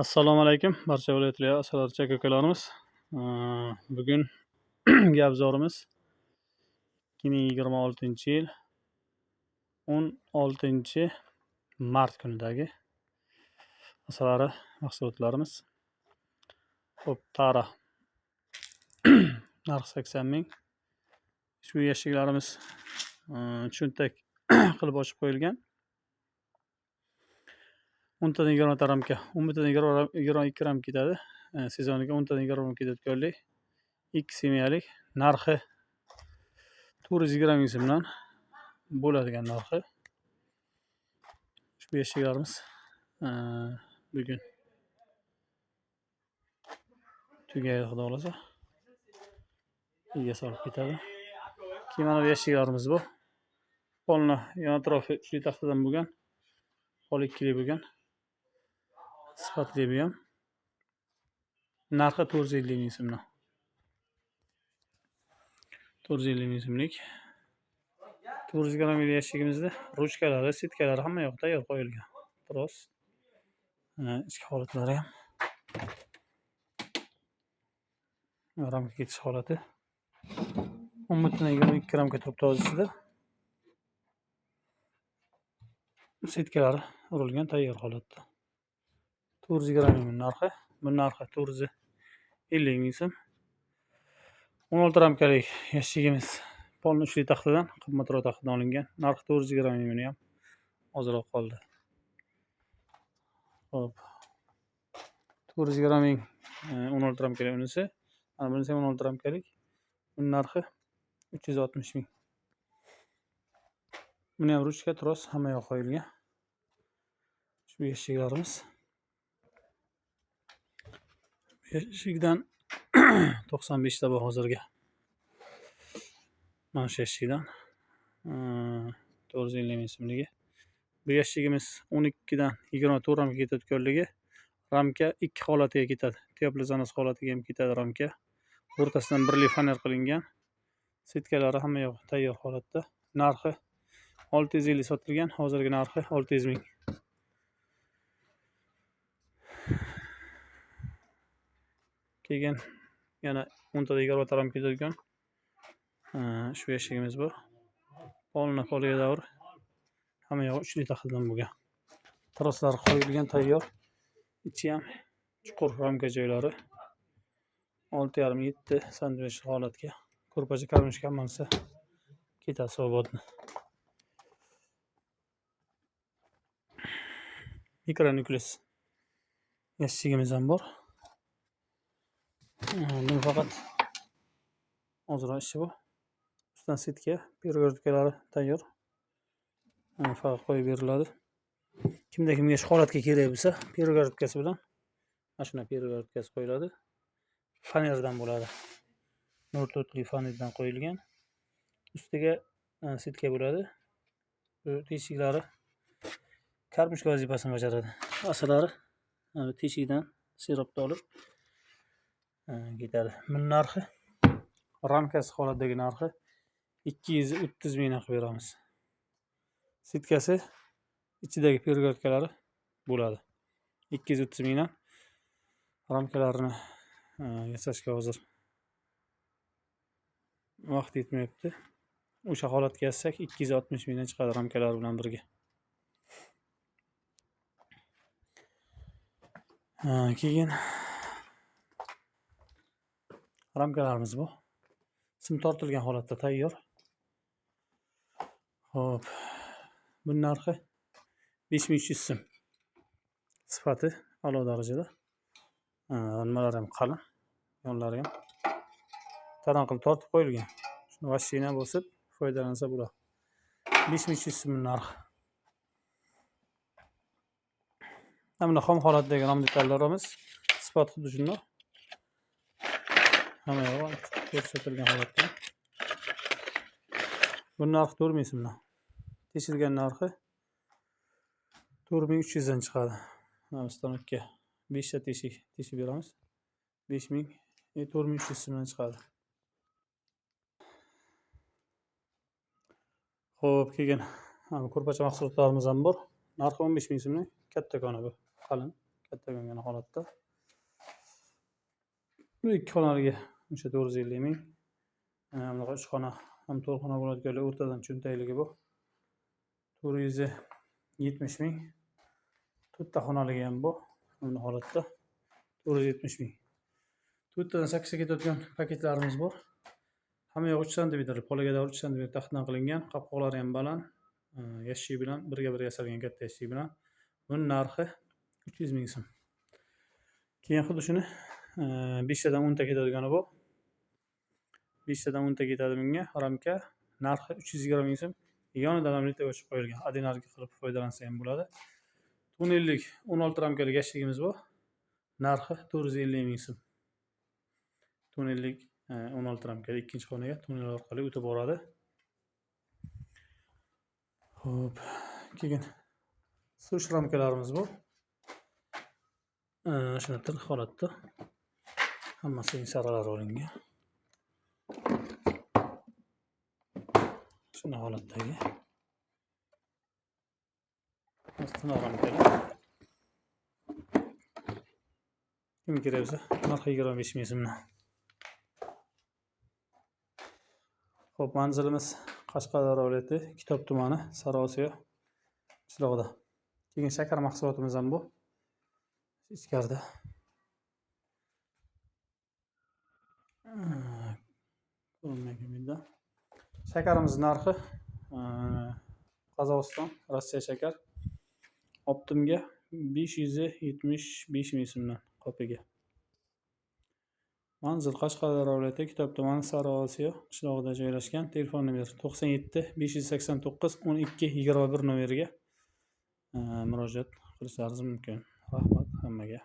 Assalomu alaykum barcha viloyatli asalarichi aka-ukalarimiz. Bugun gapzorimiz 2026-yil 16-mart kunidagi asalari mahsulotlarimiz. Xo'p, tara narxi 80 ming. Shu yashiklarimiz cho'ntak qilib ochib qo'yilgan. 10 tadan 20 ta ramka, 11 tadan 22 ram ketadi. Sezoniga 10 tadan 20 ram ketayotganlik. 2 semiyalik narxi 420 ming so'mdan bo'ladigan narxi. Ushbu yashiklarimiz bugun tugaydi, xudo xohlasa. Egasi olib ketadi. Keyin mana bu yashiklarimiz bu. Polni yon atrofi uchli taxtadan bo'lgan. Pol ikkilik bo'lgan. Sifatli bu ham. Narxi 450 ming so'mdan. 450 ming so'mlik. 400 gramm yashigimizda ruchkalari, setkalari hamma yoq tayyor qo'yilgan. Tros. Ichki holatlari ham. Ramka ketish holati. 11.22 ramka turibdi hozir ichida. Setkalari urilgan, tayyor holatda. 420 ming narxi. Bu narxi 450 ming so'm. 16 ramkalik yashigimiz polni uchli taxtadan, qimmatroq taxtadan olingan. Narxi 420 ming, buni ham ozroq qoldi. Xo'p. 420 ming 16 ramkalik unisi. Mana bunisi ham 16 ramkalik. Buning narxi 360 ming. Buni ham ruchka, tros hamma yoq qo'yilgan. Shu yashiklarimiz. Yashikdan 95 ta bor hozirgi. Mana shu yashikdan 450 ming so'mligi. Bu yashigimiz 12 dan 24 ramka ketayotganligi. Ramka ikki holatiga ketadi. Tyoplizanus holatiga ham ketadi ramka. O'rtasidan birli faner qilingan. Setkalari hamma yoq tayyor holatda. Narxi 650 sotilgan, hozirgi narxi 600 ming. Keyin yana 10 tada 20 ram ketadigan shu yashigimiz bor. Polni poliga davr hamma yog'i uchli taxtadan bo'lgan. Troslar qo'yilgan tayyor. Ichi ham chuqur ramka joylari. 6,5-7 santimetr holatga. Ko'rpacha, karmishka hammasi ketadi svobodni. Mikronukleus yashigimiz ham bor. Buni faqat ozroq ishi bu. Ustidan setka, перегородkalari tayyor. Faqat qo'yib beriladi. Kimda kimga shu holatga kerak bo'lsa, перегородkasi bilan mana shunday перегородkasi qo'yiladi. Fanerdan bo'ladi. 0.4lik fanerdan qo'yilgan. Ustiga setka bo'ladi. Bu teshiklari karmishka vazifasini bajaradi. Asalari teshikdan siropni olib ketadi. Buning narxi ramkasi holatdagi narxi 230 mingdan qilib beramiz. Setkasi ichidagi перегородkalari bo'ladi. 230 mingdan ramkalarini yasashga hozir vaqt yetmayapti. O'sha holatga yasasak 260 mingdan chiqadi ramkalar bilan birga. Keyin ramkalarimiz bu. Sim tortilgan holatda tayyor. Xo'p. Buning narxi 5300 so'm. Sifati a'lo darajada. Nimalari ham qalin, yonlari ham taran qilib tortib qo'yilgan. Shuni vashina bosib foydalansa bo'ladi. 5300 so'm narxi. Mana xom holatdagi ram detallarimiz sifat xuddi shundoq. Hamma yog'i ko'rsatilgan holatda. Buning narxi 4000 so'mdan. Teshilgan narxi 4300 dan chiqadi. Mana stanokka 5 ta teshik teshib beramiz. 5000, 4300 so'mdan chiqadi. Xo'p, keyin mana ko'rpacha mahsulotlarimiz ham bor. Narxi 15 ming so'mdan. Kattakona bu. Qalin, kattagongina holatda. Bu 2 xonaligi o'sha 450 ming. Bunaqa 3 xona ham 4 xona bo'ladiganlar o'rtadan cho'ntakligi bu. 470 ming. 4 ta xonaligi ham bu. Buni holatda 470 ming. 4 tadan 8 ga ketadigan paketlarimiz bor. Hamma yog'i 3 santimetr, poliga davr 3 santimetr taxtadan qilingan, qopqoqlari ham baland, yashik bilan birga bir yasalgan katta yashik bilan. Buni narxi 300 ming so'm. Keyin xuddi shuni 5 tadan 10 ta ketadigani bu. 5 tadan 10 ta ketadi bunga ramka. Narxi 320 ming so'm. Yonidan ham litoy ochib qo'yilgan. Одинарка qilib foydalansa ham bo'ladi. Tunnellik 16 ramkalik yashigimiz bor. Narxi 450 ming so'm. Tunnellik 16 ramkali ikkinchi xonaga tunnel orqali o'tib boradi. Xo'p, keyin sush ramkalarimiz bor. Shuni tiniq holatda. Hammasi saralari olingan. Shunday holatdagi. Tiniq ramkalar. Kim kerak bo'lsa, narxi 25 ming so'mdan. Xo'p, manzilimiz Qashqadaryo viloyati, Kitob tumani, Sariosiyo qishlog'ida. Keyin shakar mahsulotimiz ham bu. Ichkarida. Ko'rinmay kelmaydi. Shakarimiz narxi Qozog'iston, Rossiya shakar. Optimga 575 ming so'mdan qopiga. Manzil Qashqadaryo viloyati, Kitob tumani, Sariosiyo qishlog'ida joylashgan. Telefon nomeri 97 589 12 21 nomeriga murojaat qilishlaringiz mumkin. Rahmat hammaga.